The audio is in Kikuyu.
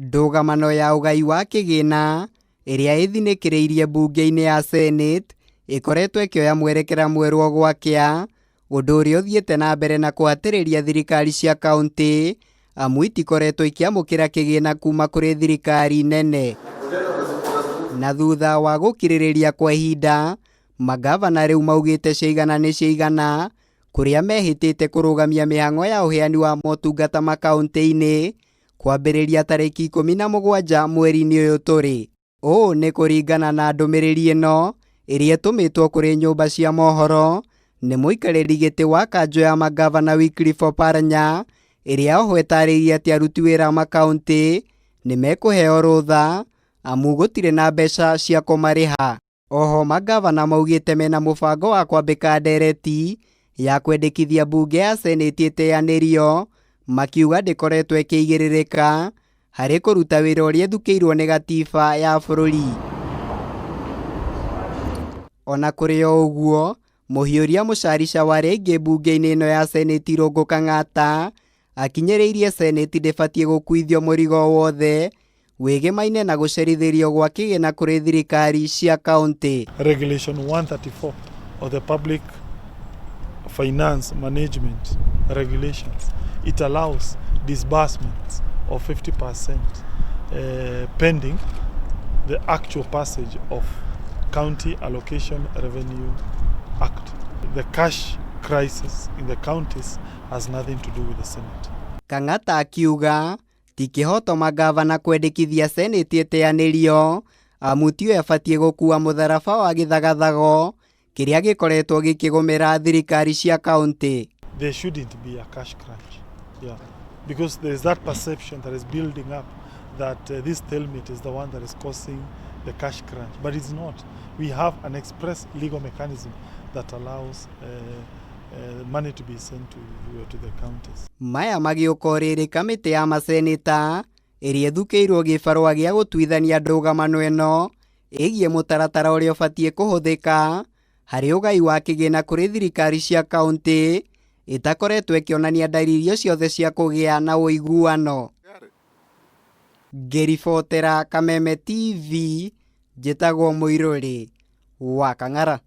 Ndũgamano ya ũgai wa kĩgĩna ĩrĩa ĩthinĩkĩrĩirie mbunge-inĩ ya Senate ĩkoretwo ĩkĩoya mwerekera mwerũ o gwakĩa, ũndũ ũrĩa ũthiĩte na mbere na kũhatĩrĩria thirikari cia kaunti amu itikoretwo ikĩamũkĩra kĩgĩna kuma kũrĩ thirikari nene. Na thutha wa gũkirĩrĩria kwa ihinda, mangavana rĩu maugĩte ciaigana nĩ ciaigana, kũrĩa mehĩtĩte kũrũgamia mĩhang'o ya ũheani wa motungata makaunti-inĩ kwambĩrĩria tarĩki 17 mweri-inĩ ũyũ tũrĩ. Ũũ nĩ kũringana na ndũmĩrĩri ĩno ĩrĩa ĩtũmĩtwo kũrĩ nyũmba cia mohoro nĩ mũikarĩri gĩtĩ wa kanjũ ya mangavana Wycliffe Oparanya, ĩrĩa oho ĩtarĩirie atĩ aruti wĩra a makaunti nĩ mekũheo rũtha amu gũtirĩ na mbeca cia kũmarĩha. Oho mangavana maugĩte mena mũbango wa kwambĩka ndereti ya kwendekithia mbunge ya seneti ĩteanĩrio, makiuga ndĩkoretwo ĩkĩigĩrĩrĩka harĩ kũruta wĩra ũrĩa ĩthukĩirwo nĩ gatiba ya bũrũri. Ona kũrĩ o ũguo, mũhiũria mũcarica wa arĩa aingĩ mbunge-inĩ ĩno ya seneti Irũngũ Kang'ata akinyĩrĩirie seneti ndĩbatiĩ gũkuithio mũrigo o wothe wĩgĩmaine na gũcerithĩrio gwa kĩgĩna kũrĩ thirikari cia kaunti. Regulation 134 of the Public Finance Management Regulations, it allows disbursements of 50% pending the actual passage of County Allocation Revenue Act. The cash crisis in the counties has nothing to do with the Senate. Kang'ata akiuga ti kĩhoto mangavana kwendekithia seneti ĩteanĩrio amu tiyo ĩbatiĩ gũkua mũtharaba wa gĩthagathago kĩrĩa gĩkoretwo gĩkĩgũmĩra thirikari cia kaunti. There shouldn't be a cash crunch. Yeah. Because there's that perception that is building up that this stalemate is the one that is causing the cash crunch. But it's not. We have an express legal mechanism that allows money to be sent to the counties. Maya magĩũka o rĩrĩ kamĩtĩ ya masenĩta ĩrĩa ĩthukĩirwo gĩbarũa gĩa gũtuithania ndũgamano ĩno ĩgiĩ mũtaratara ũrĩa ũbatiĩ kũhũthĩka harĩ ũgai wa kĩgĩna kũrĩ thirikari cia kaunti ĩtakoretwo ĩkĩonania ndariri ciothe cia kũgĩa na ũiguano. Ngĩribotera Kameme TV, njĩtagwo Mũirũrĩ wa Kang'ara.